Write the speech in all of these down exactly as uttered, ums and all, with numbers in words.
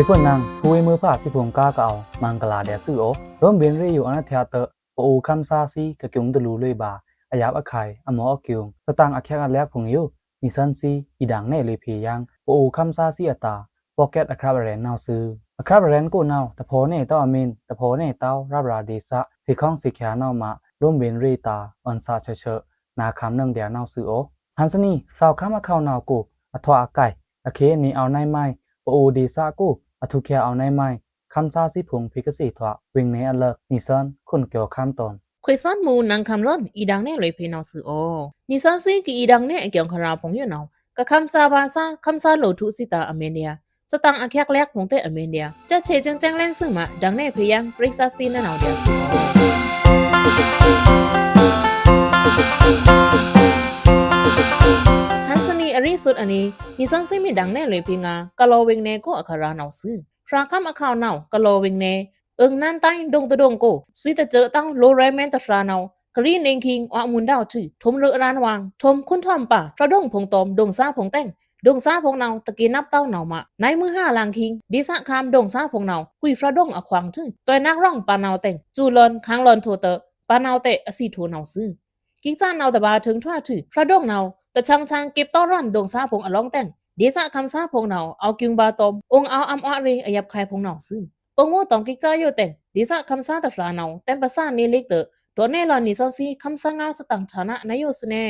ခွန်နင်ꩻဖူးဝေးမွိုးဖါသီးဖိုင်ႏ ကားကအဝ်ႏမဂ်လာႏဒျာႏသွူသြ။ လိုမ်းဗဉ်ႏရေꩻယိုအွောန်ႏအထျꩻတွော့ꩻ ပအိုဝ်ႏခမ်းသားသီး ကကျူံႏတလူႏလွေꩻဗာႏ အယပ်ꩻခုဲင်ႏအမော့အကျူံႏ သတင်ꩻအချက်အလက်ဖိုင်ႏယို နီသွဉ်းသီး အီႏဒင်ႏနယ်လွေꩻဖေႏယင်း ပအိုဝ်ႏခမ်းသားသီးအတာႏ podcast အခြပ်အရဲဉ်ႏနဝ်ꩻသွူ။ အခြပ်အရဲဉ်ႏကိုနဝ်ꩻ တဖော့ꩻနယ်တောင်းအမီး တဖော့ꩻနယ်တောင်းရပ်ရာႏဒေႏသꩻ သေႏခေါင်းသေႏခꩻနဝ်ꩻမှ လိုမ်းဗဉ်ႏရေꩻတာႏ အွဉ်ႏသꩻချက်ချက် နာႏခမ်းနင်ꩻဒျာႏနဝ်ꩻသွူ။ ဟန်ႏသနီꩻ ဖြုတ်ခမ်းအခေါက်နဝ်ꩻကို အထွတ်ꩻအကိုင် အခေတ်အနံꩻအဝ်ႏနယ်မီး ပအိုဝ်ႏဒေႏသꩻကို အထူးခေတ်အဝ်ႏနယ်မီး ခမ်းသားသီးဖိုင်ႏဖေႏကသေထွာ ဝေင်နယ်အလၢတ် နီသွဉ်း ခွန်ကျော်ခမ်းတွန် ခွေႏသွဉ်းမူႏ နင်ႏခမ်းလွဉ် အီႏဒင်ႏနယ်လွေꩻဖေႏနဝ်ꩻသွူ။ နီသွဉ်းသီးကအီႏဒင်ႏနယ်အကျိုင်ႏခရာႏဖိုင်ႏယိုနဝ်ꩻ ကခမ်းသားဗာႏသား ခမ်းသားလိုꩻထွူသီးတာႏအမီးဒျာႏ သတင်ꩻအချက်အလက်ဖိုင်ႏတဲ့အမီးဒျာႏ ချက်ဆေႏစဲင်စဲင်ႏလဲဉ်သီးမှ ဒင်ႏနယ်ဖေႏယင်း ပြိသတ်သီးနဝ်ꩻဒျာႏသွူ။ ဟန်ႏသနီꩻအရီးသွုတ်းအနံၤ နီသွဉ်းသီးမီးဒင်ႏနယ်လွေꩻဖေႏငါ ကလောဝေင်နယ်ကို အခရာႏနဝ်ꩻသွူ။ ဖြုတ်ခမ်းအခေါက်နဝ်ꩻ ကလောဝေင်နယ် အိုင်နန်းတိုင်းဒိုင်ႏတဒိုင်ႏကို သွီးတစဲးတောင်း လိုꩻရဲမန်ႏတဖြာႏနဝ်ꩻ ကရီးနေင်ခိင်ႏဝွတ်ꩻမုန်ႏဒဝ်ꩻထွူ ထုမ်ႏရဲꩻရန်ႏဝွင်ႏ ထုမ်ႏခွန်းထွမ်ႏပါဖြတ်ဒိုင်ဖိုင်ႏတွမ်ႏ ဒိုင်သားဖိုင်ႏတဲင် ဒိုင်သားဖိုင်ႏနဝ်ꩻ တကေနပ်တောင်းနဝ်ꩻမှ နွေဦးမဟာလမ်းခိင်ႏ ဒေႏသးခမ်းဒိုင်သားဖိုင်ႏနဝ်ꩻ ကွီဖြတ်ဒိုင်ႏအခွင်ႏထွူ တွိုင်ꩻနက်ရောင်ႏပါနဝ်ꩻတဲင် စူးလွဉ်ႏခန်းလွဉ်ႏ ထိုꩻတဲာ်ပါနဝ်ꩻတဲ့ အသွီးထိုꩻနဝ်ꩻသွူ။ ကိတ်ꩻစနဝ်ꩻတဗာႏထိုင်ထွာထု ဖြတ်ဒိုင်ႏနဝ်ꩻ တချောင်ချောင်ႏ ကေပ်တောင်းရွဉ်ႏဒိုင်သားဖိုင်ႏအလောင်းတဲင် ဒေႏသးခမ်းသားဖိုင်ႏနဝ်ꩻ အောက်ကျိုင်းဗာႏတွမ်ႏ အိုင်အောက်အမ်းအွတ်ရေႏ အယပ်ꩻခုဲင်ႏဖိုင်ႏနဝ်ꩻသွူ။ ပငိုꩻတွမ်ႏကိတ်ꩻစယိုတဲင် ဒေႏသးခမ်းသားတဖြာႏနဝ်ꩻ တဲင်ပသာနယ်လိက်ꩻတဲ့ ဒေါ့ꩻနယ်လွဉ်နီသွဉ်းသီး ခမ်းသားငါးသတင်ꩻဌာန နယိုသွူနဲ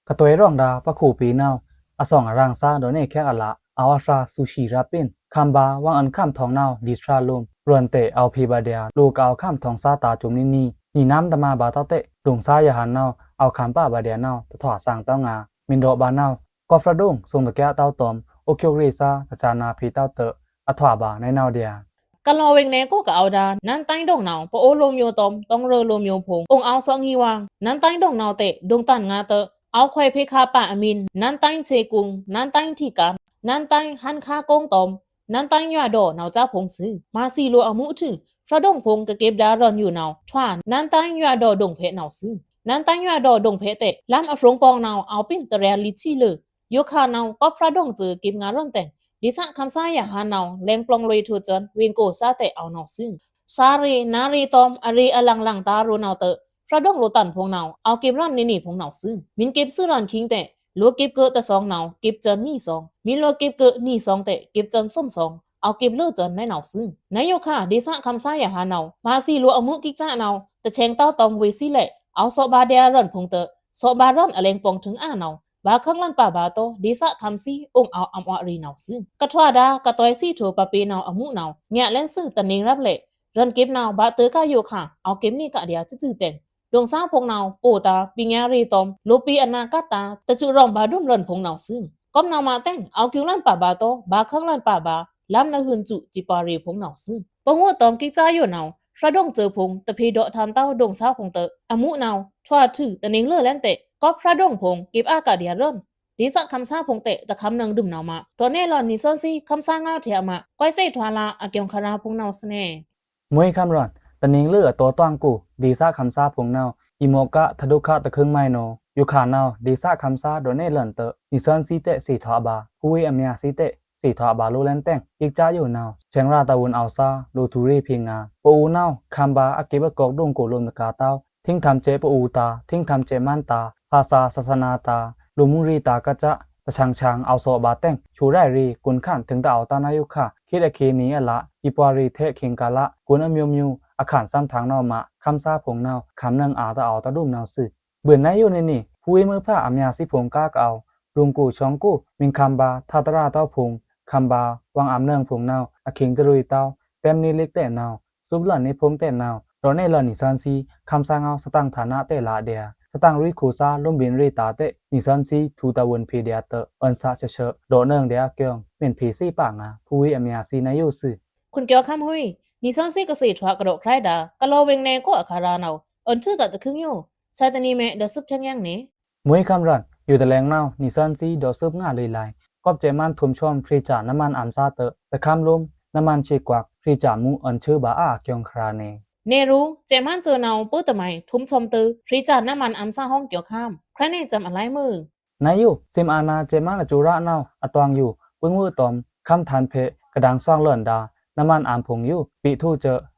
ကတွဲင်ရောင်ႏဒါႏ ပခိၣ်ပေနဝ်ꩻ အသွင်အရင်သား ဒေါ့ꩻနယ်ခဲကအလꩻ အဝ်ႏအသြာꩻသူႏသီးရပ်ပင်း ခမ်းဗာႏဝွင်ႏအွဉ်ႏခမ်းထွင်ႏနဝ်ꩻ လီသြာႏလိုမ်း ရွဉ်ႏတဲ့ အဝ်ႏဖေႏဗာႏဒျာႏ လိုꩻကအဝ်ႏခမ်းထွင်ႏသား တာႏစုမ်ႏနီနီ နီနမ်းတမာဗာႏတောက်တဲ့ ဒိုင်သားယဟန်ႏနဝ်ꩻ အဝ်ႏခမ်းပါဗာႏဒျာႏနဝ်ꩻ တထွာစင်တောင်းငါ မီးဒီးဗာႏနဝ်ꩻ ကောပ်ဖြတ်ဒိုင်ႏ သွင်ꩻတကဲတောက်တွမ်ႏ အိုက်ကျိုက်ရေသား တချာနဝ်ꩻဖေႏတောက်တဲ့ အထွာဗာႏနဲနဝ်ꩻဒျာႏ ကလောဝေင်နယ်ကိုကအဝ်ႏဒါႏ နန်းတိုင်းဒိုင်ႏနဝ်ꩻ ပအိုဝ်ႏလိုꩻမျိူးတွမ်ႏ တွင်းရဲꩻလိုꩻမျိူးဖိုင်ႏ အိုင်အောက်သွင်ႏငီဝွင်ႏ နန်းတိုင်းဒိုင်ႏနဝ်ꩻတဲ့ ဒိုင်တန်ႏငါတဲ့ အဝ်ႏခွဲင်ႏဖေႏခါပါအမီး နန်းတိုင်းစေကုံ နန်းတိုင်းထီးကမ်း နန်းတိုင်းဟန်ႏခါကုန်းတွမ်ႏ နန်းတိုင်းရွာဒေါ့ꩻနဝ်ꩻသားဖိုင်ႏသွူ။ မၤသီလိုꩻအမူထွူ ဖြတ်ဒိုင်ဖိုင်ႏကကေပ်ဒါရွဉ်ႏယိုနဝ်ꩻ ထွာ နန်းတိုင်းရွာဒေါ့ꩻဒိုင်ႏဖေႏနဝ်ꩻသွူ။ နန်းတိုင်းရွာဒေါ့ꩻဒိုင်ႏဖေႏတဲ့ လမ်းအဖြုံႏပေါင်ႏနဝ်ꩻ အောက်ပင်းတရဲလီသီးလေ ယိုခါနဝ်ꩻ ကောပ်ဖြတ်ဒိုင်ႏစွူး ကေပ်ငါရွဉ်ႏတဲင် ဒေႏသးခမ်းသားယဟန်ႏနဝ်ꩻ လဲင်ပလောင်လွေꩻထိုꩻသွဉ် ဝေင်ကိုꩻသားတဲ့ အဝ်ႏနဝ်ꩻသွူ။ သားရေꩻနါရေႏတွမ်ႏ အရေအလင်လင်သားရိုꩻနဝ်ꩻတဲ့ ဖြတ်ဒိုင်ႏလိုꩻတန်ဖိုင်ႏနဝ်ꩻ အဝ်ႏကေပ်ရွဉ်ႏနီနီဖိုင်ႏနဝ်ꩻသွူ။ မီးကေပ်သွူရွဉ်ႏခိင်ႏတဲ့ လိုꩻကေပ်ကွိုတ်ꩻတသွင်ႏနဝ်ꩻ ကေပ်သွဉ်နီသွင်ႏ မီးလိုꩻကေပ်ကွိုတ်ꩻနီသွင်ႏတဲ့ ကေပ်သွဉ်သွမ်သွင်ႏ အဝ်ႏကေပ်လိုꩻသွဉ်နဲနဝ်ꩻသွူ။ နယိုခါ ဒေႏသးခမ်းသားယဟန်ႏနဝ်ꩻ မၤသီလိုꩻအမူကိတ်ꩻစနဝ်ꩻ တချေင်ႏတောက်တွမ်ႏဝေသီးလဲ့ အဝ်ႏသော့ꩻဗာႏဒျာႏရွဉ်ႏဖိုင်ႏတဲ့ သော့ꩻဗာႏရွဉ်ႏအလဲင်ပလောင်ထိုင်အါနဝ်ꩻ ဗာႏခက်လွဉ်ႏပါဗာႏတော ဒေႏသးခမ်းသီး အိုင်အောက်အမ်းအွတ်ရေꩻနဝ်ꩻသွူ။ ကထွာဒါႏ ကတွဲသီးထိုꩻ ပပေနဝ်ꩻအမူနဝ်ꩻ ညက်လဲန်သွူတနင်ႏရပ်လဲ့ ရွဉ်ႏကေပ်နဝ်ꩻ ဗာႏတေႏကယိုခါ အဝ်ႏကေပ်နီကဒျာႏသွူသွူတဲင် ဒိုင်သားဖိုင်ႏနဝ်ꩻ ပိုတာႏ ပညာရေးတွမ်ႏ လိုꩻပေအနာဂတ်တာႏ တစူးရောင်ဗာႏဒွမ်ရွဉ်ႏဖိုင်ႏနဝ်ꩻသွူ။ ကွပ်နဝ်ꩻမးတဲင် အဝ်ႏကူင်ႏလွဉ်ႏပါဗာႏတော ဗာႏခက်လွဉ်ႏပါဗာႏ လမ်းနဝ်ꩻဟုန်စွူး စပီးရေဖိုင်ႏနဝ်ꩻသွူ။ ပငိုꩻတွမ်ႏကိတ်ꩻစယိုနဝ်ꩻ ဖြတ်ဒိုင်ႏစွူးဖိုင်ႏ တဖေႏဒေါ့ꩻထန်ႏတောင်း ဒိုင်သားဖိုင်ႏတဲ့ အမူနဝ်ꩻ ထွာထု တနင်ႏလေ့ꩻလဲန်တဲ့ ကောပ်ဖြတ်ဒိုင်ဖိုင်ႏ ကေပ်အကဒျာႏရွဉ်ႏ ဒေႏသးခမ်းသားဖိုင်ႏတဲ့ တခမ်းနင်ႏဒွမ်နဝ်ꩻမှ ဒေါ့ꩻနယ်လွဉ်နီသွဉ်းသီး ခမ်းသားငါးထဲအမး ကွဲးသဲထွာလ အကျိုင်ႏခရာႏဖိုင်ႏနဝ်ꩻသွူနဲ မွိုင်ခမ်းရွဉ်ႏ တနင်ႏလေ့ꩻအတိုတွင်ႏကို ဒေႏသးခမ်းသားဖိုင်ႏနဝ်ꩻ အီမော့က ထဒုက္ခ တခင်းမံနဝ်ꩻ ယိုခါနဝ်ꩻ ဒေႏသးခမ်းသား ဒေါ့ꩻနယ်လွဉ်တဲ့ နီသွဉ်းသီးတဲ့ သေထွာဗာႏ ဖူးဝေးအမျာသီးတဲ့ သေထွာဗာႏလို့လဲန်တဲ့ ကိတ်ꩻစယိုနဝ်ꩻ ဆဲင်ရာတဝုန်အဝ်ႏသား လိုꩻထူရေဖီငါ ပအိုဝ်ႏနဝ်ꩻ ခမ်းဗာႏအကေပ်အကောက်ဒိုင်ႏကို လိုမ်းတကာႏတောင်း ထိင်းထမ်းစဲ့ပအိုဝ်ႏတာႏ ထိင်းထမ်းစဲ့မန်းတာႏ ဘာသာ ศาสนาတာႏ လိုꩻမူရေꩻတာႏကစ တချေင်ႏချေင်ႏ အဝ်ႏသော့ꩻဗာႏတဲင် ဆိုရာရေꩻ ကွဉ်ႏခန့်ထိုင်တအဝ်ႏတၢ်နယိုခါ ခေတ်အခေတ်နံၤအလ စပီးရေထဲ့ခိင်ႏကာလ ကွဉ်ႏအမျိုးမျိုး အခန့်သမ်ထင်ႏနဝ်ꩻမှ ခမ်းသားဖိုင်ႏနဝ်ꩻ ခမ်းနင်ႏအာတအဝ်ႏတဒွမ်နဝ်ꩻသွူ။ ဗွိုန်နဝ်ꩻယိုနံၤနံၤ ဖူးဝေးမွိုးဖါအမျာသီးဖိုင်ႏကားကအဝ်ႏ ဒိုင်ႏကိုချောင်းကို မီးခမ်းဗာႏ ထတ်တရာတောင်းဖိုင်ႏ ခမ်းဗာႏ ဝွင်ႏအမ်းနင်ႏဖိုင်ႏနဝ်ꩻ အခိင်ႏတရွေးတောင်း တဲမ်းနေလိက်တဲ့နဝ်ꩻ သွပ်လွဉ်နေဖိုင်ႏတဲ့နဝ်ꩻ ဒေါ့ꩻနယ်လွဉ်နီသွဉ်းသီး ခမ်းသားငါးသတင်ꩻဌာနတဲ့လဒျာႏ သတင်ꩻရီခိုသား လိုမ်းဗဉ်ႏရေꩻတာႏတဲ့ နီသွဉ်းသီး ထူတာဝန်ဖေႏဒျာႏတဲ့ အွဉ်ႏသးချက်ချက် ဒေါ့ꩻနယ်ဒျာႏအကျိုင်ႏ မီးဖေႏသီးပါငါ ဖူးဝေးအမျာသီးနဝ်ꩻယိုသွူ။ ခွန်ကျော်ခမ်းဟူး နီသွဉ်းသီးကသေထွာကဒီးခြဲဒါႏ ကလောဝေင်နယ်ကိုအခရာႏနဝ်ꩻ အွဉ်ႏထွူကတခင်းယို ဆဲးတနံၤမဲ ဒီးသွပ်ထဲင်ယင်းနေ မွိုင်ခမ်းရွဉ်ႏ ယိုတလဲင်နဝ်ꩻ နီသွဉ်းသီး ဒီးသွပ်ငါလွေꩻလိုင် ကွပ်စဲ့မန်းထုမ်ႏချွမ်ႏဖြေꩻစာနမန်ႏအမ်းသားတဲ့ တခမ်းလိုမ်း နမန်ႏဆေးကွက်ဖြေꩻစာမူႏ အွဉ်ႏထွူဗာႏအကျိုင်ႏခရာႏနေ နေရူ စဲ့မန်းစွူးနဝ်ꩻ ပို့တမိုင်း ထုမ်ႏချွမ်ႏတဲ့ ဖြေꩻစာနမန်ႏအမ်းသားဟွံကျော်ခမ်း ခြဲနေစမ်းအလိုင်းမွိုး နဝ်ꩻယို သမ်အာဏာစဲ့မန်းအစူရာနဝ်ꩻ အတွင်ယို ပငိုꩻတွမ်ႏ ခမ်းထန်ႏဖေ့ꩻ ကဒါင်သွင်လွဉ်ဒါႏ နမန်အံႏဖုံႏယို ပေထိုꩻ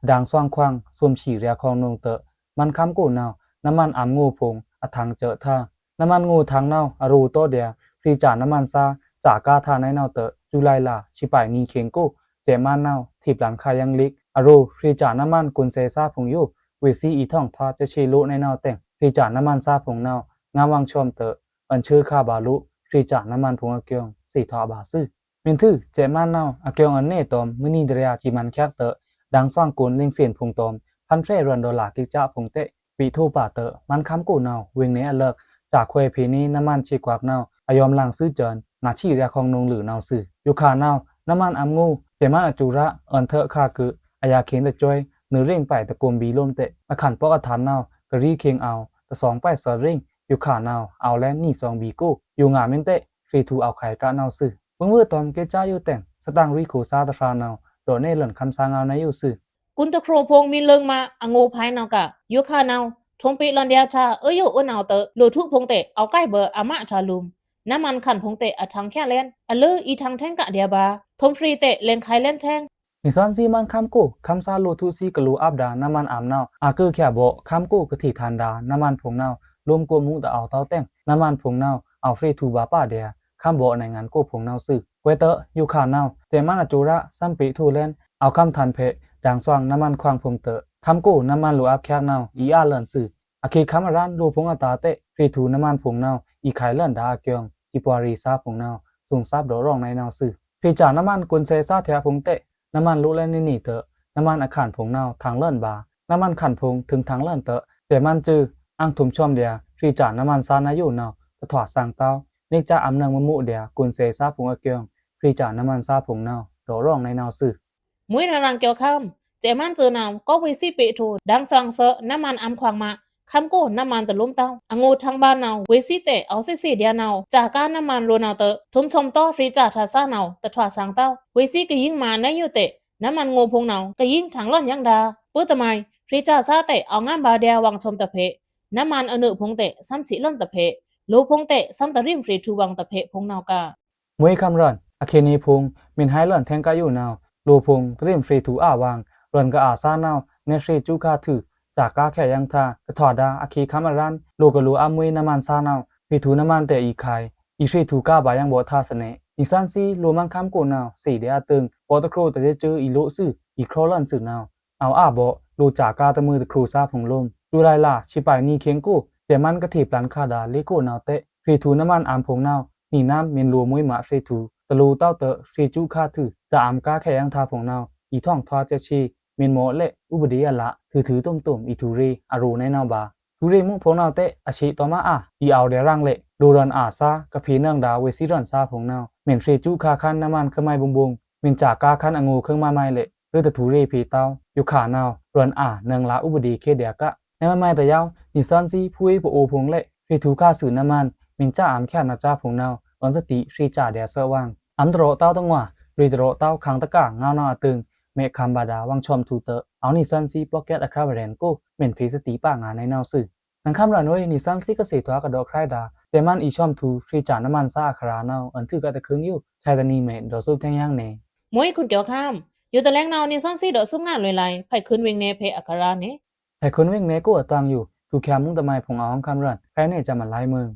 စွောန်ခွန်ႏ သုမ်ႏသီႏရေꩻခေါင်နုံꩻ တွိုက်ꩻမန်ခမ်းကိုꩻနဝ်ꩻ နမန်အံႏငိုꩻဖုံႏ အထင်ꩻစွောန်ထွာ နမန်ငိုꩻထင်ႏနဝ်ꩻ အရိုꩻတောႏဒျာႏ ဖြေꩻစာꩻနမန်သား စာꩻကားထွာ နဝ်ꩻတွိုက်ꩻ ဇူလိုင်လ ဆပ်ပိုင်ꩻနွိုင်ꩻ ခေင်ꩻကိုꩻ စွောန်မန်းနဝ်ꩻ ထေꩻပျန်ႏခါယင်းလစ် အရိုꩻဖြေꩻစာꩻနမန် ကွန်ဆယ်ႏသားဖုံႏယို ဝေꩻသီးအီႏထွင်ꩻထွာ စွောန်ရှေ့ꩻလိုꩻနဝ်ꩻတွိုက်ꩻ ဖြေꩻစာꩻနမန်သားဖုံႏနဝ်ꩻ ငါးဝွင်ႏဆွမ်တွိုက်ꩻ အွန်ဆှိုးခါဗာႏလိုꩻ ဖြေꩻစာꩻနမန်ဖုံႏအကျိုင်ꩻ သေထွာအဗာႏသွူ။ မုန်ꩻထွူ စွောန်မန်းနဝ်ꩻ အကျိုင်ꩻအွောန်ꩻနေတုမ် မုနီတရေꩻ စွောန်မန်းခက်တွိုက်ꩻ ဒင်ꩻသွင်ႏကိုꩻလင်ꩻသင်ꩻဖုံႏတုမ် ဖန်းဖြယ်ꩻရွဉ်ႏဒေါ်လာꩻကိကꩻစွောန်ꩻတွိုက်ꩻ ပေထိုꩻပါတွိုက်ꩻ မန်ခမ်းကိုꩻနဝ်ꩻ ဝေင်ꩻနယ်အလၢက် စွောန်ခွဲးဖေႏနေ နမန်သေကွက်ꩻနဝ်ꩻ အယွမ်လင်သွူစွောန် ငါးသီႏရေꩻခေါင်နုံꩻလိုꩻနဝ်ꩻသွူ။ ယိုခါနဝ်ꩻ နမန်အံႏငိုꩻ စွောန်မန်းအစူရ အွောန်ထွဲခါကွိုက် အယꩻခဲန်ꩻတစွဲ နွိုင်ꩻရေင်ꩻပိုက်ꩻတကွုမ်ႏဗီႏလိုမ်းတွိုက်ꩻ အခန်ꩻပွက်ꩻအထန်ႏနဝ်ꩻ ကရီးခေင်ꩻအဝ် တသွင်ပိုက်ꩻသွောန်ရေင်ꩻ ယိုခါနဝ်ꩻ အဝ်လဲနွိုင်ꩻသွင်ဗီႏကိုꩻ ယိုငါမုန်ꩻတွိုက်ꩻ ဖြေꩻထူႏအဝ်ခါကနဝ်ꩻသွူ။ ဝိုင်းဝိုင်းတုမ်ꩻကိက᩻စွောန်ꩻယိုတွိုင် သတင်ꩻရွီꩻခိုꩻသားတဖြာနဝ်ꩻ တွိုက်ꩻနယ်လွဉ်ꩻခမ်းသားငဝ်းနဝ်ꩻယိုသွူ။ ကွုၼ်တခရိုင်ꩻဖုံႏမီးလွင်ꩻမ အငိုꩻဖိုင်ႏနဝ်ꩻက ယိုခါနဝ်ꩻ ထုံးပေလွဉ်ႏဒျာႏထွာ အွောယို အွောန်အဝ်တွိုက်ꩻ လိုꩻထွူႏဖုံႏတွိုက်ꩻ အဝ်ကိုက်ဗော်အမꩻထွာလိုမ်း နမန်ခန်ꩻဖုံႏတွိုက်ꩻ အထင်ꩻခဲလဲန် အလိုꩻအီႏထင်ꩻထဲင်ႏကဒျာႏဗာႏ ထုံးဖြေတွိုက်ꩻ လဲင်ꩻခါလဲန်ႏထဲင်ႏ နွေꩻသွဉ်းသီးမန်ခမ်းကိုꩻ ခမ်းသားလိုꩻထွူႏသီးကလိုꩻအပ်ဒါ နမန်အံႏနဝ်ꩻ အကိုက်ခဲဗော် ခမ်းကိုꩻကထေꩻထန်ဒါ နမန်ဖုံႏနဝ်ꩻ လိုမ်းကိုမူတအဝ်တဝ်တွိုက်ꩻ နမန်ဖုံႏနဝ်ꩻ အဝ်ဖြေꩻထူႏဗာႏပဒျာႏ ခမ်းဗော်အနယ်ငန်ကိုꩻဖုံႏနဝ်ꩻသွူ။ ကွဲးတွိုက် ယိုခါနဝ်ꩻ စွောန်မန်းအစူရ စွမ်းပေထိုꩻလဲန် အဝ်ခမ်းထန်ႏဖေ ဒင်ꩻသွင်ႏနမန်ခွန်ꩻဖုံႏတွိုက်ꩻ ခမ်းကိုꩻနမန်လိုꩻအပ်ခဲနဝ်ꩻ အီႏအာလွဉ်ꩻသွူ။ အခေတ်ခမ်းအရန်း လိုꩻဖုံႏအတာႏတွိုက် ဖြေꩻထူႏနမန်ဖုံႏနဝ်ꩻ အီႏခါလွဉ်ႏဒါအကျိုင်ꩻ သီးပွားရေးသားဖုံႏနဝ်ꩻ သုန်သပ်ဒေါ့ရွောင်ꩻနဝ်ꩻသွူ။ ဖြေꩻစာꩻနမန် ကွုၼ်သဲသားထဲဖုံႏတွိုက် နမန်လိုꩻလဲနွေꩻတွိုက် နမန်အခန်ဖုံႏနဝ်ꩻ ထင်လွဉ်ႏဗာႏ နမန်ခန်ဖုံႏထိုင်ထင်လွဉ်ႏတွိုက် စွောန်မန်းစွူ အင်ထုမ်ဆွမ်ဒျာႏ ဖြေꩻစာꩻနမန်သားနဝ်ꩻယိုနဝ်ꩻ တထွာစင်ႏတဝ် နွေꩻစာꩻအံႏနွောင်ꩻမမူဒျာႏ ကွုၼ်သဲသားဖုံႏအကျိုင်ꩻ ဖြေꩻစာꩻနမန်သားဖုံႏနဝ်ꩻ ဒေါ့ရွောင်ꩻနဝ်ꩻသွူ။ မွေးနရန်ႏကျော်ခမ်း စွောန်မန်းစွူနဝ်ꩻ ကော့ဝေးသီးပေထိုꩻ ဒင်ꩻသွင်သွောန်နမန်အံႏခွန်ႏမ ခမ်းကိုꩻနမန်တလိုမ်းတဝ် အငိုꩻထင်ႏဗာႏနဝ်ꩻ ဝေးသီးတွိုက် အဝ်သေ့သေ့ဒျာႏနဝ်ꩻ စာꩻကားနမန်လိုꩻနဝ်ꩻတွိုက် ထုမ်ဆွမ်တောဖြေꩻစာꩻထွာသားနဝ်ꩻ တထွာစင်ႏတဝ် ဝေးသီးကယိင်းမနဝ်ꩻယိုတွိုက် နမန်ငိုꩻဖုံႏနဝ်ꩻ ကယိင်းထင်လွဉ်ႏယင်းဒါ ပိူဝ်းတမုဲင် ဖြေꩻစာꩻသားတွိုက် အဝ်ငမ်းဗာႏဒျာႏဝွင်ဆွမ်တဖဲ နမန်အနွော်ဖုံႏတွိုက် သွမ်းသေ့လွဉ်ႏတဖဲ လိုꩻဖုံႏတွိုက် သွမ်းတရိမ်ဖြေꩻထူႏဝွင်ႏတဖဲဖုံႏနဝ်ꩻက မွေးခမ်းရွဉ်ႏ အခေတ်နေဖုံႏ မုန်ဟိုင်းလွဉ်ႏထဲင်ႏကယိုနဝ်ꩻ လိုꩻဖုံႏတရိမ်ဖြေꩻထူႏအဝွင် ရွဉ်ႏကအသာနဝ်ꩻ နယ်ဖြေꩻစူခါထွူ စာꩻကားခဲယင်းထွာ ကထွာဒါ အခေတ်ခမ်းအရန်း လိုꩻကလိုꩻအမွေးနမန်သားနဝ်ꩻ ဖြေꩻထူႏနမန်တွိုက်အီႏခါ အီႏဖြေꩻထူႏကားဗာႏယင်းဗော့ထွာသနဲ နွေꩻသွဉ်းသီး လိုꩻမန်းခမ်းကိုꩻနဝ်ꩻ သေ့ဒျာႏအတိုင် ပော့တခရိုတရေ့ꩻစွူ အီႏလိုꩻသွူ အီႏခရောလွဉ်ႏသွူနဝ်ꩻ အဝ်အဗော့ လိုꩻစာꩻကားတမွေးတခရိုသားဖုံႏလိုမ်း ဇူလိုင်လ ဆပ်ပိုင်ꩻနွိုင်ꩻခေင်ꩻကိုꩻ စွောန်မန်းကထေꩻပျန်ႏခါဒါ လေ့ကိုနဝ်ꩻတွိုက် ဖြေꩻထူႏနမန်အံႏဖုံႏနဝ်ꩻ နွေꩻနမ်မုန်လိုꩻမွေးမ ဖြေꩻထူႏ တလိုꩻတဝ်တွိုက် ဖြေꩻစူခါထွူ စာꩻအံႏကားခဲယင်းထွာဖုံႏနဝ်ꩻ အီႏထွင်ထွာစွပ်ꩻသေ မုန်မော့လဲ့ ဥပဒေအရ ထွူထွူတုမ်တုမ် အီႏထူႏရေꩻ အရိုꩻနဝ်ꩻဗာႏ ထူႏရေꩻမူးဖုံႏနဝ်ꩻတွိုက် အသေ့တောႏမအါ အီႏအဝ်ဒျာႏရင်ꩻလဲ့ လိုꩻရွဉ်ႏအသာ ကဖေႏနွောင်ဒါ ဝေးသီးရွဉ်ႏသားဖုံႏနဝ်ꩻ မုန်ဖြေꩻစူခါခန်းနမန်ခွိုင်မုဲင်ဘုံဘုံ မုန်စာꩻကားခန်းအငိုꩻခွိုင်မုဲင်လဲ့ ရွေးတထူႏရေꩻဖေႏတဝ် ယိုခါနဝ်ꩻ ရွဉ်ႏအါ နွောင်လ ဥပဒေခေတ်ဒျာႏက နမန်မုဲင်တယဝ် နွေꩻသွဉ်းသီး ဖူးဝေးပအိုဝ်ဖုံႏလဲ့ ဖြေꩻထူႏခါသွူနမန် မုန်စာꩻအံႏခဲနဝ်ꩻသားဖုံႏနဝ်ꩻ သွဉ်းသတိဖြေꩻစာꩻဒျာႏသွူဝွင် အံႏတရော့တဝ်တငွာ ရွေးတရော့တဝ် ခင်းတကာငဝ်းနဝ်ꩻအတိုင် မဲခမ်းဗာႏဒါ ဝွင်ဆွမ်ထူႏတွိုက် အဝ်နွေꩻသွဉ်းသီး ပွိုကက်အခရာပရေꩻကို မုန်ဖြေသတိပါငါနဝ်ꩻသွူ နင်ႏခမ်းရွဉ်ႏဝေး နွေꩻသွဉ်းသီးကသေ့ထွာကဒေါ့ခြဲဒါ စွောန်မန်းအီႏဆွမ်ထူႏ ဖြေꩻစာꩻနမန်သားအခရာနဝ်ꩻ အွဉ်ထွူကတခွိုင်ယို ဆဲးတနံမဲ့ ဒေါ့သွုပ်ထဲင်ယင်းနဲ မွေးခွန်ႏကျော်ခမ်း ယိုတလဲင်နဝ်ꩻ နွေꩻသွဉ်းသီးဒေါ့သွုပ်ငါလွေꩻလၢ ဖဲခွိုင်ဝေင်ꩻနယ်ဖဲအခရာနဲ ဖဲခွိုင်ဝေင်ꩻနယ်ကိုꩻအတွင်ယို ထူႏခဲမုၢ်တမုဲင်ဖုံႏအဝ်ႏခမ်းရွဉ်ႏ ဖဲနဲစမုဲင်လဲမုဲင်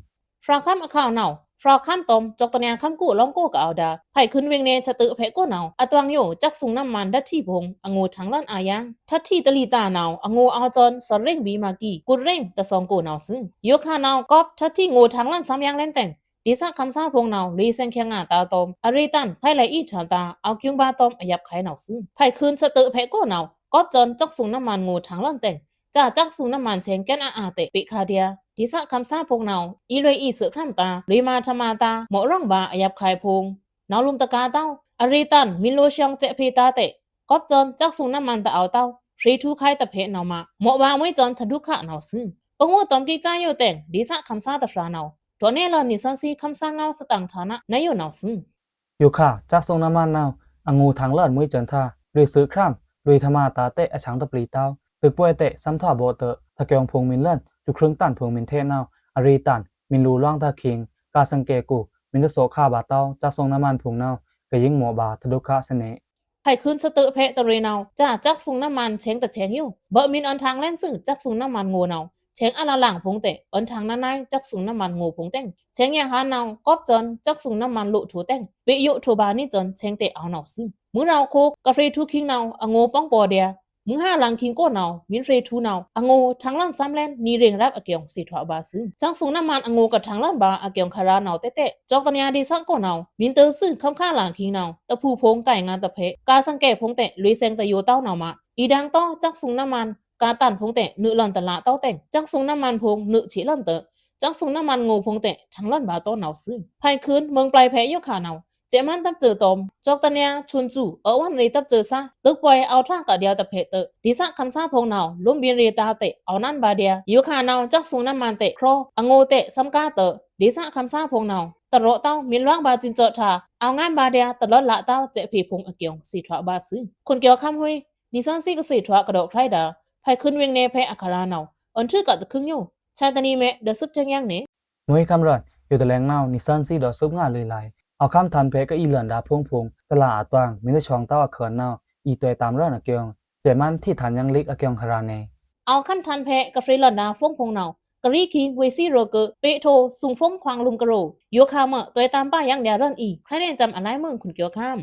ဖြာႏခမ်းအခဝ်နဝ်ꩻ ဖြာႏခမ်းတွမ် စွပ်သနဲခမ်းကိုꩻလောင်းကိုꩻကအဝ်ဒါ ဖဲခွိုင်ဝေင်ꩻနယ်သတိဖြေကိုနဝ်ꩻ အတွင်ယို စွပ်သွုပ်နမန်ဓာတ်ထီးဖုံႏ အငိုꩻထင်လွဉ်ႏအယင်း ဓာတ်ထီးတလီတာနဝ်ꩻ အငိုꩻအဝ်သွဉ်း သွဉ်းရေင်ꩻဗီမကီ ကွတ်ရေင်ꩻ တသွင်ကိုꩻနဝ်ꩻသွူ ယိုခါနဝ်ꩻ ကွပ်ဓာတ်ထီးငိုꩻထင်လွဉ်ႏသွမ်းယင်းလဲန်တွိုင် ဒေသခံစားဖုံႏနဝ်ꩻ လွေꩻသင်ခဲငါတာတွမ် အရေတန်ဖိုင်လဲအီးထန်တာ အဝ်ကျုံဗာတွမ် အယပ်ꩻခါနဝ်ꩻသွူ ဖဲခွိုင်သတိဖြေကိုနဝ်ꩻ ကွပ်သွဉ်းစွပ်သွုပ်နမန်ငိုꩻထင်လွဉ်ႏတွိုင် စွပ်သွုပ်နမန်ဆဲင်ႏကဲန်အါအါတွိုက် ပေခါဒျာႏ ဒေသခံစားဖုံႏနဝ်ꩻ အီႏလွေꩻအီႏသွူပ်ဖြမ်တာ လွေꩻမာထမာတာ မော့ရောင်ဗာႏအယပ်ꩻခါဖုံႏ နဝ်ꩻလုမ်ꩻတကာတွဝ် အရေတန် မုန်လိုꩻသွဉ်းစဲ့ဖေႏတာတွိုက် ကွပ်သွဉ်းစွပ်သွုပ်နမန်တအဝ်တွဝ် ဖြေꩻထူႏခါတဖြေနဝ်ꩻမ မော့ဗာႏမွေးသွဉ်းတဒုက္ခနဝ်ꩻသွူ ပငိုꩻတွမ်ကီစာယိုတွိုင် ဒေသခံစားတဖြာနဝ်ꩻ တွို့ꩻနယ်လွဉ်ႏနွေꩻသွဉ်းသီး ခမ်းသားငဝ်းသတင်ꩻထာန နယိုနဝ်ꩻသွူ ယိုခါ စွပ်သွုပ်နမန်နဝ်ꩻ အငိုꩻထင်လွဉ်ႏမွေးသွဉ်းထွာ လွေꩻသွူပ်ဖြမ် လွေꩻထမာတာတွိုက် အဆင်ႏတပျီတွဝ် တွို့ꩻပွေတွိုက် သွမ်းထွာဗော့တွိုက် သၵျွင်ဖုံႏမုန်လွဉ်ႏ စူခရင်တန်ႏဖုံႏမုန်ထဲနဝ်ꩻ အရေတန် မုန်လိုꩻလွင်ꩻထွာခေင်ႏ ကားသင်ကဲကို မုန်တသော့ခါဗာႏတွဝ် စွပ်သွုပ်နမန်ဖုံႏနဝ်ꩻ ကယိင်းမော့ဗာႏတဒုက္ခသနဲ ဖဲခုန်ႏသဒုဖဲတရေႏနဝ်ꩻ စက်စုံႏနမန်ဆဲင်တဆဲင်ယို ဗိုက်မီးအွန်ထင်ႏလဲန်ႏသွူ စက်စုံႏနမန်ငိုꩻနဝ်ꩻ ဆဲင်အလလင်ႏဖုံႏတဲ့ အွန်ထင်ႏနါနွိုင်ႏ စက်စုံႏနမန်ငိုꩻဖုံႏတဲ့ ဆဲင်ယဲဟန်ႏနဝ်ꩻ ကောပ်ႏစွန်ႏ စက်စုံႏနမန်လိုꩻထိုꩻတဲ့ ပေယိုထိုꩻဗာႏနီꩻစွန်ႏ ဆဲင်တဲ့အောဝ်နဝ်ꩻသွူ။ မွိုးနဝ်ꩻ ကိုကဖြေႏထူႏခိင်းနဝ်ꩻ အငိုꩻပောင်းပော်ဒျာႏ မွိုးဟါလင်ႏခိင်းကိုနဝ်ꩻ မီးဖြေႏထူႏနဝ်ꩻ အငိုꩻထင်ႏလဲန်ႏသမ်းလဲန်ႏ နီႏရင်းရပ်ꩻအကျိုင်ꩻ သေထွာဗာႏသွူ။ စက်စုံႏနမန်အငိုꩻကထင်ႏလဲန်ႏဗာႏအကျိုင်ꩻခရာႏနဝ်ꩻ တဲတဲ့ ကျောက်တန်းႏဒေသကိုနဝ်ꩻ မီးတြူးသွူ ခမ်းခါလင်ႏခိင်းနဝ်ꩻ တဖူႏဖုံႏ ကိုင်ႏငါႏတဖဲ ကားသင်ꩻကဲဖုံႏတဲ့ လွေꩻသဲင်တယိုတဝ်းနဝ်ꩻမး အီႏဒင်ႏတော စက်စုံႏနမန် ကားတန်ႏဖုံႏတဲ့ နွို့လွဉ်ႏတလꩻတောတဲ့ စက်စုံႏနမန်ဖုံႏ နွို့ဆေလွဉ်ႏတဲ့ စက်စုံႏနမန်ငိုꩻဖုံႏတဲ့ ထင်ႏလဲန်ႏဗာႏတောနဝ်ꩻသွူ။ ဖဲခုန်ႏ မွိုင်ႏပျဲဖဲယိုခါႏနဝ်ꩻ စဲ့ꩻမန်းတပ်စွူတောမ်ႏ ကျောက်တန်းႏ ချွန်စွူ အွော်ဝွန်ရေတပ်စွူသာ တွိုက်ꩻပွယ် အောဝ်ထွာကဒျောဝ်းတဖဲတဲ့ ဒေသခမ်းသားဖုံႏနဝ်ꩻ လိုမ်းဗိုက်ရေꩻတာတဲ့ အောဝ်နန်းဗာႏဒျာႏ ယိုခါႏနဝ်ꩻ စက်စုံႏနမန်တဲ့ ခြောက် အငိုꩻတဲ့ သမ်းကားတဲ့ ဒေသခမ်းသားဖုံႏနဝ်ꩻ တရော့တော မီးလွင်ꩻဗာႏစင်ꩻစော့ꩻတာ အောဝ်ငန်းဗာႏဒျာႏ တလွတ်ꩻလꩻတော စဲ့ꩻဖေႏဖုံႏအကျိုင်ꩻ သေထွာဗာႏသွူ။ ခွန်ကျော်ခမ်းဟွေး နီသွဉ်းသီးကသေထွာကဒီးခြရဲဒါ ဖဲခုန်ႏဝေင်ꩻနယ်ဖဲအခရာႏနဝ်ꩻ အွဉ်ႏထွူကတခုံႏယို ဆာတနီမဲ ဒီးသွပ်ꩻထင်ႏယင်းနေ မွေးခမ်းရန် ယိုတလဲင်ႏနဝ်ꩻ နီသွဉ်းသီးဒီးသွပ်ꩻငါလွေꩻလါ အောဝ်ခမ်းထန်ႏဖဲကအီႏလွဉ်ႏဒါဖုံႏဖုံႏ တလꩻအတွင် မီးတချောင်တောအခွဉ်ႏနဝ်ꩻ အီႏတွဲတမ်ႏရွဉ်ႏအကျိုင်ꩻ စဲ့ꩻမန်းထေးထန်ႏယင်းလီအကျိုင်ꩻခရာႏနေ အောဝ်ခမ်းထန်ႏဖဲကဖြေႏလွဉ်ႏဒါဖုံႏဖုံႏနဝ်ꩻ ကရီးခိင်းဝေးသီးရိုꩻကို ပေထိုꩻသုင်ဖုံႏခွင်ႏလုမ်ꩻကရိုꩻ ယိုခါႏမွဲ တွဲတမ်ႏပာ်ယင်းဒျာႏရွဉ်ႏအီႏ ခြရဲနေꩻစမ်ꩻအလါမွဲခွန်ကျော်ခမ်း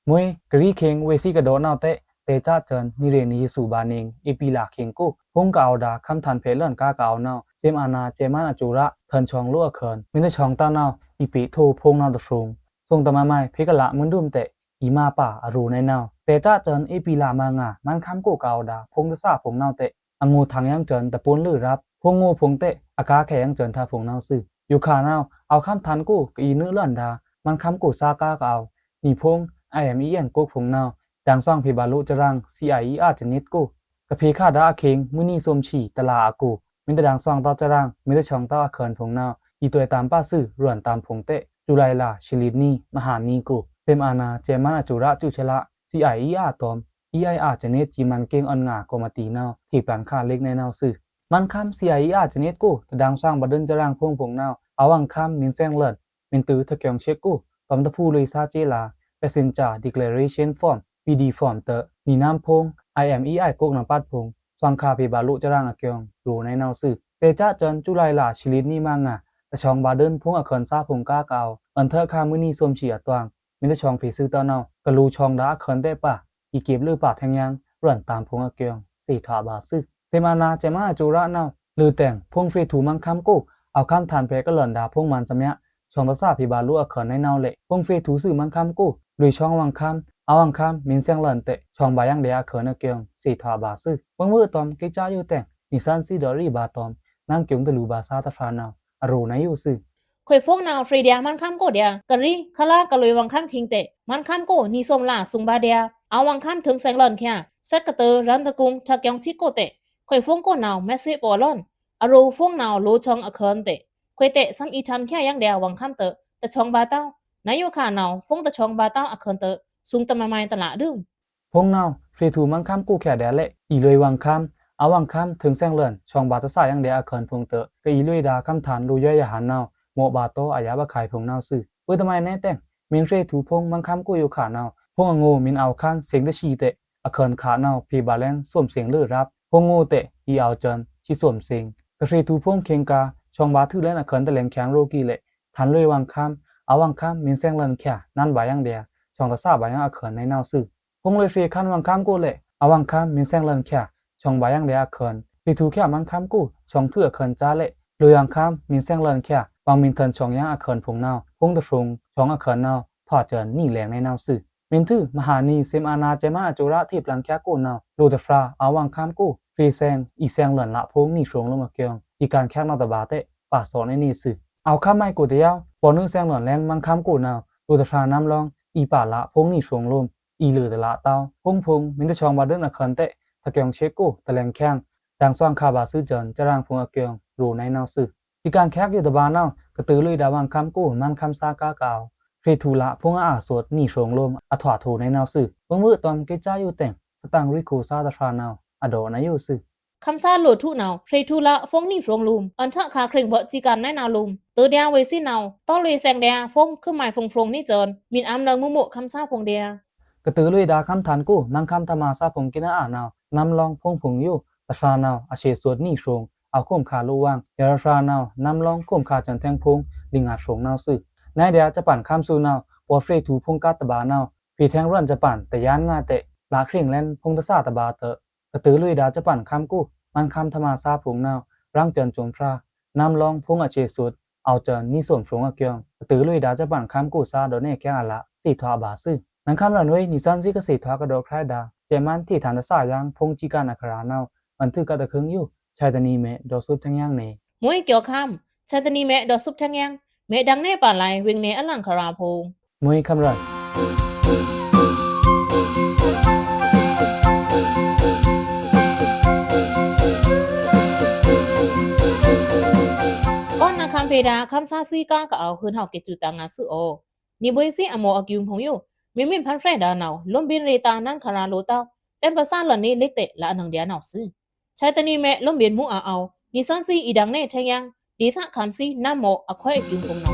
မွေးကရီးခိင်းဝေးသီးကဒီးနဝ်ꩻတဲ့ တဲစဲ့ꩻစွန်ႏ နီႏရေႏနီႏသွူဗာႏနေ ဧပြီလခိင်းကို ဖုံႏကအဝ်ႏဒါ ခမ်းထန်ႏဖဲလွဉ်ႏကားကအဝ်ႏနဝ်ꩻ စဲ့ꩻမန်းနာႏစဲ့ꩻမန်းအစူရ ထန်ႏချွင်ႏလိုအခွဉ်ႏ မီးတချောင်တောနဝ်ꩻ အီႏပေထိုꩻဖုံႏနဝ်ꩻတဖြုံႏ သုင်ꩻတမမဲ ဖေႏကလꩻမွဉ်ႏဒုမ်တဲ့ အီႏမပါအရိုꩻနဲနဝ်ꩻ တဲစဲ့ꩻစွန်ႏ ဧပြီလမငါႏ မန်းခမ်းကိုကအဝ်ႏဒါ ဖုံႏတသာဖုံႏနဝ်ꩻတဲ့ အငိုꩻထင်ႏယင်းစွန်ႏ တပုန်ႏလိုꩻရပ်ꩻ ဖုံႏငိုꩻဖုံႏတဲ့ အကားခဲယင်းစွန်ႏဒါဖုံႏနဝ်ꩻသွူ။ ယိုခါႏနဝ်ꩻ အောဝ်ခမ်းထန်ႏကို ကအီႏနွို့လွဉ်ႏဒါ မန်းခမ်းကိုသားကားကအဝ်ႏ နီႏဖုံႏ IMEN ကိုဖုံႏနဝ်ꩻ ဒင်ႏသွင်ဖေႏဗာႏလိုꩻစရင် CIER စနစ်ကို ကဖြေႏခါႏဒါအခိင်း မွိုးနီႏသွမ်ဆံ တလꩻအကို မီးတဒင်ႏသွင်တောစရင် မီးတချောင်တောအခွဉ်ႏဖုံႏနဝ်ꩻ အီႏတွဲတမ်ႏပာ်သွူ ရွဉ်ႏတမ်ႏဖုံႏတဲ့ ဇူလိုင်လရှစ်လီနီ မဟာနီကို စဲ့ꩻမန်းနာႏစဲ့ꩻမန်းအစူရ စူချလ CIER တောမ်ႏ EIR စနစ် စီမံကိန်း အွဉ်ငါကော်မတီနဝ်ꩻ ထေꩻပန်ခါႏလိက်ꩻနဲနဝ်ꩻသွူ။ မန်းခမ်း CIER စနစ်ကို တဒင်ႏသွင်ဗာႏဒိုင်းစရင်ဖုံႏဖုံႏနဝ်ꩻ အောဝ်ဝွင်ခမ်း မီးစဲင်လွဉ်ႏ မီးတွူထကျိုင်ꩻသျိက်ကို တောမ်ႏတဖူႏလွေꩻသားစဲ့ꩻလါ Passenger Declaration Form, PD Form တဲ့ နီႏနမ်းဖုံႏ IMEI ကိုကနပတ်ဖုံႏ သွင်ခါဖေႏဗာႏလိုꩻစရင်အကျိုင်ꩻ ရိုꩻနဲနဝ်ꩻသွူ။ တဲစဲ့ꩻစွန်ႏ ဇူလိုင်လရှစ်လီနီမငါႏ တချောင်ဗာႏဒိုင်းဖုံႏအခွဉ်ႏသားဖုံႏကားကအဝ်ႏ အွဉ်ႏထွဲခါႏမွိုးနီႏသွမ်ဆံအတွင် မီးတချောင်ဖေႏသွူတနဝ်ꩻ ကလိုꩻချောင်ဒါအခွဉ်ႏတဲ့ပါ အီႏကေပ်လိုꩻပါထင်ႏယင်း ရွဉ်ႏတမ်ႏဖုံႏအကျိုင်ꩻ သေထွာဗာႏသွူ။ စဲ့ꩻမန်းနာႏစဲ့ꩻမန်းအစူရနဝ်ꩻ လိုꩻတဲင် ဖုံႏဖြေႏထူႏမန်းခမ်းကို အောဝ်ခမ်းထန်ႏဖဲကလွဉ်ႏဒါဖုံႏမန်ႏသမျꩻ ချောင်ႏတသာဖေႏဗာႏလိုꩻအခွဉ်ႏနဲနဝ်ꩻလႄႈ ဖုံႏဖြေႏထူႏသွူမန်းခမ်းကို လွေꩻချောင်ႏဝွင်ခမ်း အောဝ်ဝွင်ခမ်း မီးစဲင်လွဉ်ႏတဲ့ ချောင်ႏဗာႏယင်းဒျာႏအခွဉ်ႏအကျိုင်ꩻ သေထွာဗာႏသွူ။ ဝွံႏဝွံႏအတွမ်ႏ ကေစါယိုတဲင် နီသွဉ်းသီးဒီးရီဗာႏတွမ်ႏ နမ်းကျုံႏတလူႏဗာႏသားတဖြာႏနဝ်ꩻ အရိုꩻနဲယိုသွူ။ ခွေꩻဖုံႏနဝ်ꩻဖြေႏဒျာႏမန်းခမ်းကိုဒျာႏ ကရီး ခရာႏကလွေꩻဝွင်ခမ်းခိင်းတဲ့ မန်းခမ်းကို နီသွမ်လသွူဗာႏဒျာႏ အောဝ်ဝွင်ခမ်းထိုင်စဲင်လွဉ်ႏခံꩻ စဲ့ꩻကတဵု ရန်ႏတကုံႏ ထကျိုင်ꩻသျိက်ကိုတဲ့ ခွေꩻဖုံႏကိုနဝ်ꩻ မဲသီးပော်လွဉ်ႏ အရိုꩻဖုံႏနဝ်ꩻ လိုꩻချောင်ႏအခွဉ်ႏတဲ့ ခွေꩻတဲ့ သမ်အီႏထန်ႏခံꩻယင်းဒျာႏဝွင်ခမ်းတဲ့ တချောင်ႏဗာႏတဝ်း နဲယိုခါႏနဝ်ꩻ ဖုံႏတချောင်ႏဗာႏတဝ်းအခွဉ်ႏတဲ့ သွူတမမဲတလꩻ ဒုမ်ႏ ဖုံႏနဝ်ꩻဖြေႏထူႏမန်းခမ်းကိုခံꩻဒျာႏလႄႈ အီႏလွေꩻဝွင်ခမ်း အောဝ်ဝွင်ခမ်းထိုင်စဲင်လွဉ်ႏ ချောင်ႏဗာႏတသာယင်းဒျာႏအခွဉ်ႏဖုံႏတဲ့ ကအီႏလွေꩻဒါခမ်းထန်ႏ လိုꩻယွဲယဟန်ႏနဝ်ꩻ မော့ꩻဗာႏတောအယပ်ꩻအခုဲင်ႏဖုံႏနဝ်ꩻသွူ။ ဝွံႏတမမဲနဲတဲင် မီးဖြေႏထူႏဖုံႏမန်းခမ်းကိုယိုခါႏနဝ်ꩻ ဖုံႏအငိုꩻမီးအောဝ်ႏခမ်းသᩣင်ႏတသီးတဲ့ အခွဉ်ႏခါႏနဝ်ꩻ ဖေႏဗာႏလဲန်ႏသွမ်သᩣင်ႏလိုꩻရပ်ꩻ ဖုံႏငိုꩻတဲ့ အီႏအောဝ်ႏစွန်ႏ သီသွမ်သᩣင်ႏ ကဖြေႏထူႏဖုံႏခိင်းကား ချောင်ႏဗာႏထွူလဲန်ႏအခွဉ်ႏတလဲင်ႏခံႏရိုးကီးလႄႈ ထန်ႏလွေꩻဝွင်ခမ်း အောဝ်ဝွင်ခမ်း မီးစဲင်လွဉ်ႏခံꩻ နမ်းဗာႏယင်းဒျာႏ ချောင်ႏတသာဗာႏယင်းအခုဲင်ႏနဲနဝ်ꩻသွူ။ ဖုံႏလွေꩻဖြေႏခမ်းဝွင်ခမ်းကိုလႄႈ အောဝ်ဝွင်ခမ်း မီးစဲင်လွဉ်ႏခံꩻ ချောင်ႏဗာႏယင်းဒျာႏအခုဲင်ႏ ဖြေႏထူႏခံꩻမန်းခမ်းကို ချောင်ႏထွူအခုဲင်ႏစါလႄႈ လွေꩻဝွင်ခမ်း မီးစဲင်လွဉ်ႏခံꩻ ဝွင်မီးထွန်ႏချောင်ႏယင်းအခုဲင်ႏဖုံႏနဝ်ꩻ ဖုံႏတဖြုံႏ ချောင်ႏအခုဲင်ႏနဝ်ꩻ ထွာစဲင်ႏနီႏလဲင်ႏနဲနဝ်ꩻသွူ။ မီးထွူမဟာနီ စဲ့ꩻမန်းနာႏစဲ့ꩻမန်းအစူရထေႏပျန်ႏခံꩻကိုနဝ်ꩻ လိုꩻတဖြာႏ အောဝ်ဝွင်ခမ်းကို ဖြေႏသဲင်ႏ အီႏစဲင်လွဉ်ႏလꩻဖုံႏ နီႏသွူံႏလိုမ်းအကျိုင်ꩻ စည်းကမ်းခံꩻနဝ်ꩻတဗာႏတဲ့ ပာ်သော့ꩻနဲနဝ်ꩻသွူ။ အောဝ်ခမ်းမိုက်ကိုတယဝ်း ပော့ꩻနွိုးစဲင်လွဉ်ႏလဲန်ႏမန်းခမ်းကိုနဝ်ꩻ လိုꩻတဖြာႏနမ်းလွင်ꩻ အီႏပာ်လꩻဖုံႏနီႏသွူံႏလိုမ်း အီႏလိုꩻတလꩻတဝ်း ဖုံႏဖုံႏ မီးတချောင်ႏဗာႏဒိုင်းအခုဲင်ႏတဲ့ ထကျိုင်ꩻသျိက်ကို တလဲင်ႏခံꩻ ဒင်ႏသွင်ခါႏဗာႏသွူစွန်ႏ စရင်ဖုံႏအကျိုင်ꩻ ရိုꩻနဲနဝ်ꩻသွူ။ စည်းကမ်းခံꩻယိုတဗာႏနဝ်ꩻ ကတိုဝ်လွေꩻဒါဝွင်ခမ်းကို မန်းခမ်းသားကားကအဝ်ႏ ဖြေႏထူႏလꩻဖုံႏအအသွတ်နီႏသွူံႏလိုမ်း အထွာထူႏနဲနဝ်ꩻသွူ။ ဝွံႏဝွံႏအတွမ်ႏ ကေစါယိုတဲင် သတင်ꩻရိခိုသာတဖြာႏနဝ်ꩻ အဒေါ့နဲယိုသွူ။ ခမ်းသားလိုꩻထွူနဝ်ꩻ ဖြေႏထူႏလꩻဖုံႏနီႏသွူံႏလိုမ်း အွဉ်ႏထွဲခါႏခြေင်ႏဗိုက်စည်းကမ်းနဲနဝ်ꩻလိုမ်း တိုဒျာႏဝေးသီးနဝ်ꩻ တောလွေꩻသဲင်ႏဒျာႏ ဖုံႏခုမ်မိုင်ဖုံႏဖြုံႏနီႏသွူံႏ မီးအမ်းနွိုင်ꩻမူမို့ꩻခမ်းသားဖုံႏဒျာႏ ကတုလွေဒါခမ်းထန်ကို မန်းခမ်းထမာႏသားဖိုင်ႏကနာအါႏနဝ်ꩻ နမ်းလောင်းဖိုင်ႏဖိုင်ႏယို တဖြာနဝ်ꩻ အဆေႏသွတ်နီၸုံ အဝ်ႏခွန်ခါလိုဝ်ဝွင်ꩻ ယရဖြာနဝ်ꩻ နမ်းလောင်းခွန်ခါစွန်ꩻထျဲင်ꩻဖိုင်ႏ လိင်ꩻအါႏထုံနဝ်ꩻသွူ။ နုဲင်းဒျာႏ ဂျပန်ႏခမ်းသူနဝ်ꩻ ပော့ꩻဖြေထူႏဖိုင်ႏကတ်တဗာႏနဝ်ꩻ ဖေႏထျဲင်ႏရွောန်ႏဂျပန်ႏ တယၢၼ်းငါတဲ လꩻခရင်ꩻလဲဉ်ဖိုင်ႏတသာတဗာႏတွော့ꩻ ကတုလွေဒါဂျပန်ႏခမ်းကို မန်းခမ်းထမာႏသားဖိုင်ႏနဝ်ꩻ ရင်ႏစွန်ꩻစုမ်ဖြာ နမ်းလောင်းဖိုင်ႏအဆေႏသွတ် အဝ်ႏစွန်နီၸုံဖိုင်ႏအကျိုင်း ကတုလွေဒါဂျပန်ႏခမ်းကိုသား ဒေါ်နယ်ႏကျဲင်းအလꩻ သေထွာအဗာႏသွူ။ နန်းခမ်းရန်ႏဝေး နီသွဉ်းသီးကသေထွာကဒီးခြဲဒါ စဲ့ꩻမန်းထေꩻထန်ႏတသာယင်းဖိုင်ႏ စံးကါနခရာႏနဝ်ꩻ အွဉ်ႏထွူကတ်တခင်းယို ဆဲးတနံၤမဲ ဒေါ်စုပ်ထျဲင်ယင်းနေ မွေးကျော်ခမ်း ဆဲးတနံၤမဲ ဒေါ်စုပ်ထျဲင်ယင်း မဲဒင်ႏနယ်ပာ်လိုင်း ဝေင်နယ်အလင်ခရာႏဖိုင်ႏ မွေးခမ်းရန်ႏ ကော့ꩻနခမ်းဖေဒါ ခမ်းသားသီးကားကအဝ်ႏ ဟုန်ဟဝ်ꩻက့ꩻစူꩻတန်ငါသွူအော နီဗွေးသီးအမော့အကျိုင်းဖိုင်ႏယို မီမီဖန်ဖြဲဒါႏနဝ်ꩻ လိုမ်းဗဉ်ႏရေꩻတာႏနန်းခရာႏလိုꩻတဝ်း တဲင်ပသားလနေႏလစ်တဲလအနင်ႏဒျာႏနဝ်ꩻသွူ။ ဆဲးတနံၤမဲ လိုမ်းဗဉ်ႏမူးအဝ်ႏအဝ်ႏ နီသွဉ်းသီးအီႏဒင်ႏနယ်ထဲယင်း ဒေႏသခမ်းသီး နမ်းမော့အခွဲးအကျိုင်းဖိုင်ႏနဝ်ꩻ